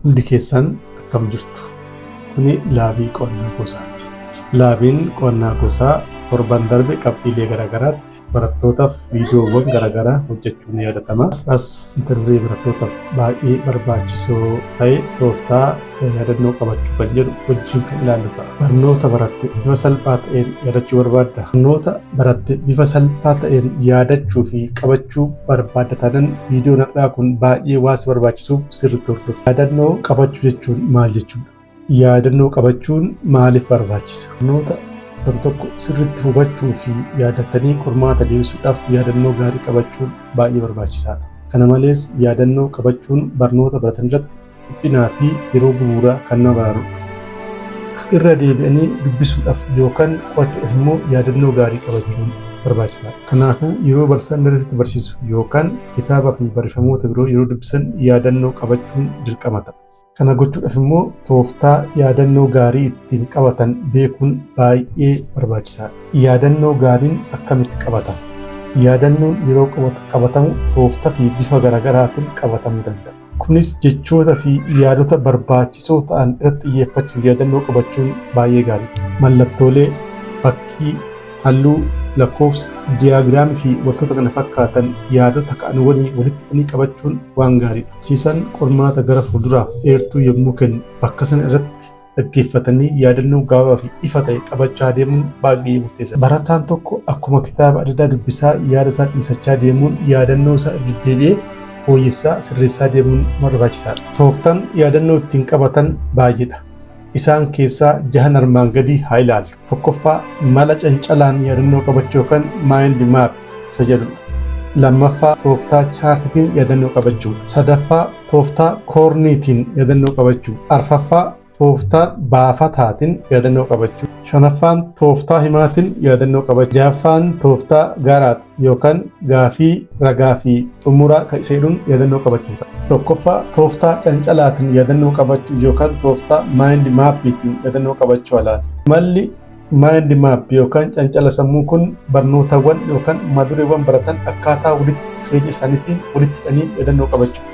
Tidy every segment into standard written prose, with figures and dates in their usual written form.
Hundi keessan akkam jirtu? Kuni laabii qo'annaa gosaati. Laabiin qo'annaa gosaa torban darbe qabxiilee garaagaraatti barattootaaf viidiyoowwan garaagaraa hojjechuun ni yaadatama. As mata duree barattootaaf baay'ee barbaachisoo ta'e tooftaa yaadannoo qabachuu kan jedhu wajjin kan ilaallu ta'a. Barnoota baratte bifa salphaa ta'een yaadachuu barbaadda? Barnoota baratte bifa salphaa ta'een yaadachuu fi qabachuu barbaadda taanaan, viidiyoon har'aa kun baay'ee waan si barbaachisuuf sirriitti hordofi. Yaadannoo qabachuu jechuun maal jechuudha? Yaadannoo qabachuun maaliif barbaachisa? Barnoota baratan tokko sirriitti hubachuu fi yaadatanii qormaata deebisuudhaaf yaadannoo gaarii qabachuun baay'ee barbaachisaadha. Kana malees, yaadannoo qabachuun barnoota baratan irratti dhiphinaa fi yeroo gubuurraa kan nama baraarudha. Irra deebi'anii dubbisuudhaaf yookaan qo'achuudhaaf immoo yaadannoo gaarii qabachuun barbaachisaadha. Kanaafuu, yeroo barsiisaan dareetti barsiisu yookaan kitaabaa fi barreeffamoota biroo yeroo dubbisan yaadannoo qabachuun dirqama ta'a. Kana gochuudhaaf immoo tooftaa yaadannoo gaarii ittiin qabatan beekuun baay'ee barbaachisaadha. Yaadannoo gaariin akkamitti qabatama? Yaadannoon yeroo qabatamu tooftaa fi bifa garaagaraatiin qabatamuu danda'a. Kunis jechoota fi yaadota barbaachisoo ta'an irratti xiyyeeffachuun yaadannoo qabachuun baay'ee gaariidha. Mallattoolee, fakkii, halluu, lakkoofsa, diyaagiraamii fi wantoota kana fakkaatan yaadota ka'an waliin walitti hidhanii qabachuun waan gaariidha. Barsiisaan qormaata gara fuulduraaf eertuu yommuu kennu bakka sana irratti dhaggeeffatanii yaadannoo gabaabaa fi ifa ta'e qabachaa deemuun baay'ee murteessaadha. Barataan tokko akkuma kitaaba adda addaa dubbisaa yaada isaa cimsachaa deemuun yaadannoo isaa deddeebi'ee fooyyessaa, sirreessaa deemuun barbaachisaadha. Tooftaan yaadannoo ittiin qabatan baay'eedha. Isaan keessaa jahan armaan gadii haa ilaallu. Tokkoffaa, mala cancalaan yaadannoo qabachuu yookaan mind map isa jedhudha. Lammaffaa, tooftaa chaartiitiin yaadannoo qabachuudha. Sadaffaa, tooftaa koorniitiin yaadannoo qabachuu. Arfaffaa, tooftaa baafataatiin yaadannoo qabachuu. Shanaffaan, tooftaa himaatiin yaadannoo qabachuu. Jahaffaan, tooftaa garaat yookaan gaafii, ragaa fi xumura kan isa jedhuun yaadannoo qabachuu ta'a. Tokkoffaa, tooftaa cancalaatiin yaadannoo qabachuu yookaan tooftaa mind mapiitiin yaadannoo qabachuu alaala. Malli mind map yookaan cancala sammuu kun barnootawwan yookaan mata-dureewwan baratan akkaataa walitti dhufeenya isaaniitiin walitti hidhanii yaadannoo qabachuu.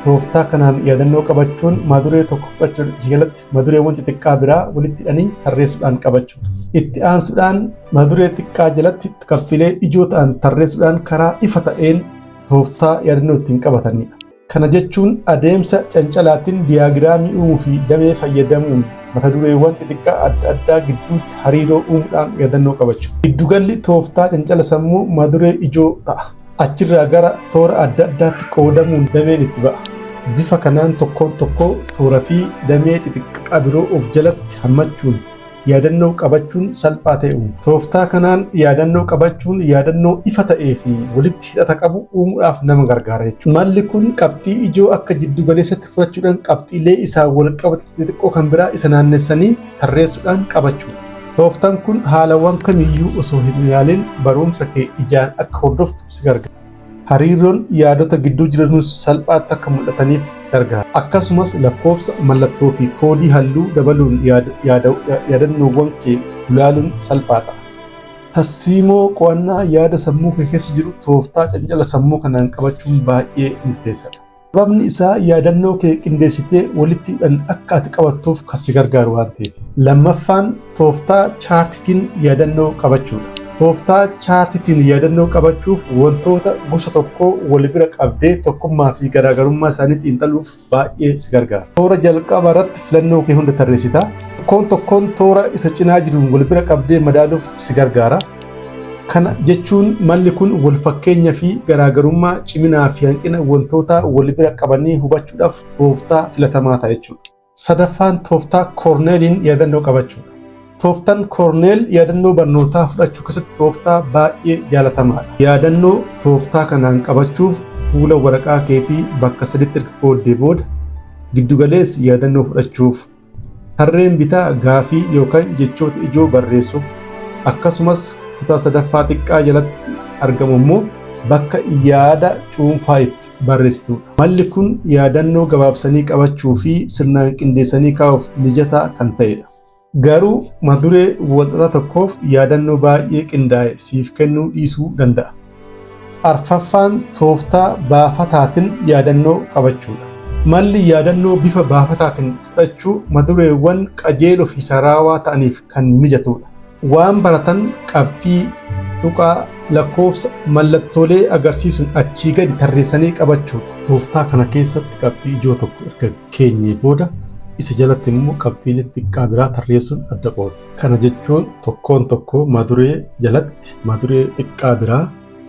Tooftaa kanaan yaadannoo qabachuun mata duree tokko fudhachuun asii jalatti mata-dureewwan xixiqqaa biraa walitti hidhanii tarreessuudhaan qabachuu. Itti aansuudhaan mata duree xiqqaa jalatti qabxiilee ijoo ta'an tarreessuudhaan karaa ifa ta'een tooftaa yaadannoo ittiin qabatanidha. Kana jechuun adeemsa cancalaatiin diyaagiraamii uumuu fi damee fayyadamuun mata dureewwan xixiqqaa adda addaa gidduutti hariiroo uumuudhaan yaadannoo qabachuu. Giddugalli tooftaa cancala sammuu mata duree ijoo ta'a. Achirraa gara toora adda addaatti qoodamuun dameen itti ba'a. Bifa kanaan tokkoon tokkoo toora fi damee xixiqqaa biroo of jalatti hammachuun yaadannoo qabachuun salphaa ta'e uuma. Tooftaa kanaan yaadannoo qabachuun yaadannoo ifa ta'ee fi walitti hidhata qabu uumuudhaaf nama gargaara jechuudha. Malli kun qabxii ijoo akka jiddu galeessatti fudhachuudhaan qabxiilee isaan wal qabatan xixiqqoo kan biraa isa naannessanii tarreessuudhaan qabachuudha. Tooftaan kun haalawwan kamiyyuu osoo hin ilaalin barumsa kee ijaan akka hordoftu si gargaara. Hariiroon yaadota gidduu jiranus salphaatti akka mul'ataniif gargaara. Akkasumas lakkoofsa, mallattoo fi koodii halluu dabaluun yaadannoowwan kee gulaaluun salphaa ta'a. Tarsiimoo qo'annaa yaada sammuu kee keessa jiru tooftaa cancala sammuu kanaan qabachuun baay'ee murteessaadha. Sababni isaa yaadannoo kee qindeessitee walitti hidhan akka ati qabattuuf kan si gargaaru waan ta'eef. Lammaffaan, tooftaa chaartiitiin yaadannoo qabachuudha. Tooftaa chaartiitiin yaadannoo qabachuuf wantoota gosa tokkoo wal bira qabdee tokkummaa fi garaagarummaa isaanii xiinxaluuf baay'ee si gargaara. Toora jalqaba irratti filannoo kee hunda tarreessita. Tokkoon tokkoon toora isa cinaa jiruun wal bira qabdee madaaluuf si gargaara. Kana jechuun malli kun wal fakkeenya fi garaagarummaa, ciminaa fi hanqina wantootaa wal bira qabanii hubachuudhaaf tooftaa filatamaa ta'a jechuudha. Sadaffaan, tooftaa koorneeliin yaadannoo qabachuudha. Tooftaan koorneel yaadannoo barnootaa fudhachuu keessatti tooftaa baay'ee jaalatamaadha. Yaadannoo tooftaa kanaan qabachuuf fuula waraqaa keetii bakka saditti erga qooddee booda, giddugaleessi yaadannoo fudhachuuf, tarreen bitaa gaafii yookaan jechoota ijoo barreessuuf, akkasumas kutaa sadaffaa xiqqaa jalatti argamu immoo bakka yaada cuunfaa itti barreessitudha. Malli kun yaadannoo gabaabsanii qabachuu fi sirnaan qindeessanii kaa'uuf mijataa kan ta'edha. Garuu mata duree walxaxaa tokkoof yaadannoo baay'ee qindaa'e siif kennuu dhiisuu danda'a. Arfaffaan, tooftaa baafataatiin yaadannoo qabachuudha. Malli yaadannoo bifa baafataatiin fudhachuu mata-dureewwan qajeeloo fi saraawaa ta'aniif kan mijatudha. Waan baratan qabxii, tuqaa, lakkoofsa, mallattoolee agarsiisuun achii gadi tarreessanii qabachuudha. Tooftaa kana keessatti qabxii ijoo tokko erga keenyee booda isa jalatti immoo qabxiilee xixiqqaa biraa tarreessuun adda qoodu. Kana jechuun tokkoon tokkoo mata-duree jalatti mata-duree xiqqaa biraa,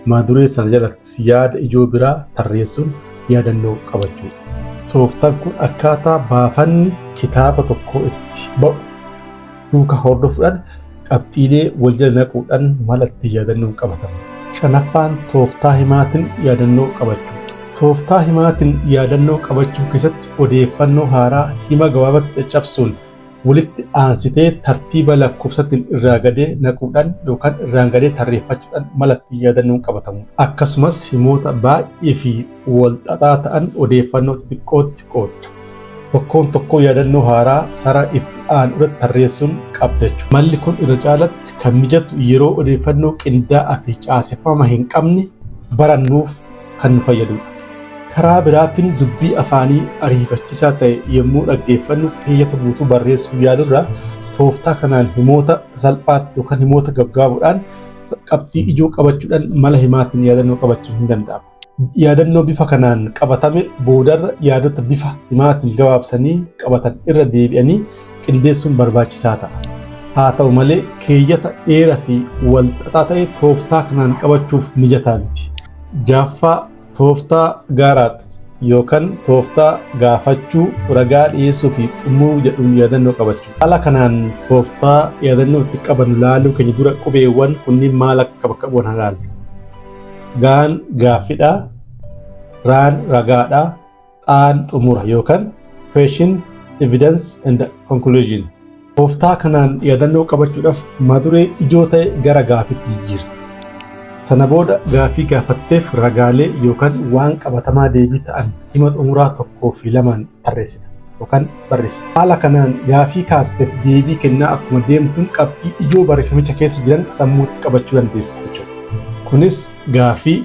mata-duree sana jalattis yaada ijoo biraa tarreessuun yaadannoo qabachuudha. Tooftaan kun akkaataa baafanni kitaaba tokkoo itti ba'u duukaa hordofuudhaan qabxiilee wal jala naquudhaan mala itti yaadannoon qabatamu. Shanaffaan tooftaa himaatiin yaadannoo qabachuu. Tooftaa himaatiin yaadannoo qabachuu keessatti odeeffannoo haaraa hima gabaabatti caccabsuun walitti aansitee tartiiba lakkoofsatiin irraa gadee naquudhaan yookaan irraan gadee tarreeffachuudhaan mala ittiin yaadannoon qabatamudha. Akkasumas himoota baay'ee fi wal xaxaa ta'an odeeffannoo xixiqqootti qoodda. Tokkoon tokkoo yaadannoo haaraa sarara itti aanu irratti tarreessuun qabda jechuudha. Malli kun irra caalatti kan mijatu yeroo odeeffannoo qindaa'aa fi caaseffama hin qabne barannuuf kan nu fayyadudha. Karaa biraatiin dubbii afaanii ariifachiisaa ta'e yommuu dhaggeeffannu keeyyata guutuu barreessuu yaalurra tooftaa kanaan himoota salphaatti yookaan himoota gaggabaaboodhaan qabxii ijoo qabachuudhaan mala himaatiin yaadannoo qabachuun hin danda'ama. Yaadannoo bifa kanaan qabatame boodarra yaadota bifa himaatiin gabaabsanii qabatan irra deebi'anii qindeessuun barbaachisaa ta'a. Haa ta'u malee keeyyata dheeraa fi wal xaxaa ta'e tooftaa kanaan qabachuuf mijataa miti. Jaaffaa tooftaa gaaraat yookaan tooftaa gaafachuu, ragaa dhiyeessuu fi xumuruu jedhuun yaadannoo qabachuu. Haala kanaan tooftaa yaadannoo itti qabannu laaluu keenya dura qubeewwan kunniin maal akka bakka bu'an haa laallu. Gaan gaaffidha, raan ragaadha, xaan xumura yookaan question, evidence and conclusion. Tooftaa kanaan yaadannoo qabachuudhaaf maduree ijoo ta'e gara gaaffiitti jijjiirta. Sana booda gaaffii gaafatteef ragaalee yookaan waan qabatamaa deebii ta'an hima xumuraa tokkoo fi lamaan tarreessita yookaan barreessita. Haala kanaan gaaffii kaasteef deebii kennaa akkuma deemtuun qabxii ijoo barreeffamicha keessa jiran sammuutti qabachuu dandeessa jechuudha. Kunis gaaffii,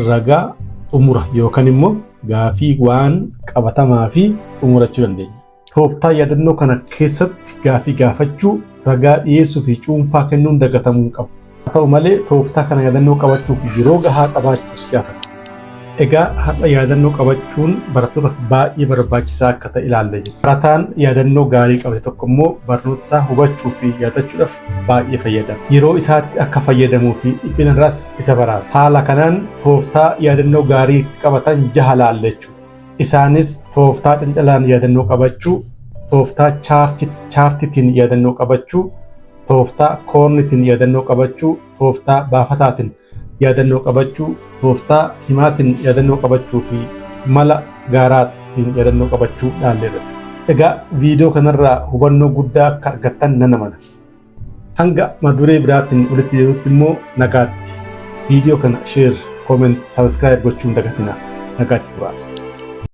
ragaa, xumura yookaan immoo gaaffii waan qabatamaa fi xumurachuu dandeenya. Tooftaa yaadannoo kana keessatti gaaffii gaafachuu, ragaa dhiyeessuu fi cuunfaa kennuun dagatamuu hin qabu. Haa ta'u malee tooftaa kana yaadannoo qabachuuf yeroo gahaa qabaachuus gaafata. Egaa har'a yaadannoo qabachuun barattootaaf baay'ee barbaachisaa akka ta'e ilaallee jirra. Barataan yaadannoo gaarii qabate tokko immoo barnoota isaa hubachuu fi yaadachuudhaaf baay'ee fayyadama. Yeroo isaatti akka fayyadamuu fi dhiphina irraas isa baraara. Haala kanaan tooftaa yaadannoo gaarii qabatan jaha laalle jechuudha. Isaanis tooftaa cancalaan yaadannoo qabachuu, tooftaa chaartiitiin yaadannoo qabachuu, tooftaa koornitiin yaadannoo qabachuu, tooftaa baafataatiin yaadannoo qabachuu, tooftaa himaatiin yaadannoo qabachuu fi mala gaaraatiin yaadannoo qabachuu ilaalleerra. Egaa viidiyoo kanarraa hubannoo guddaa akka argattan nan amana. Hanga maduree biraatiin walitti deebinutti immoo nagaatti. Viidiyoo kana share, comment, subscribe gochuun dagatinaa. Nagaatti turaa.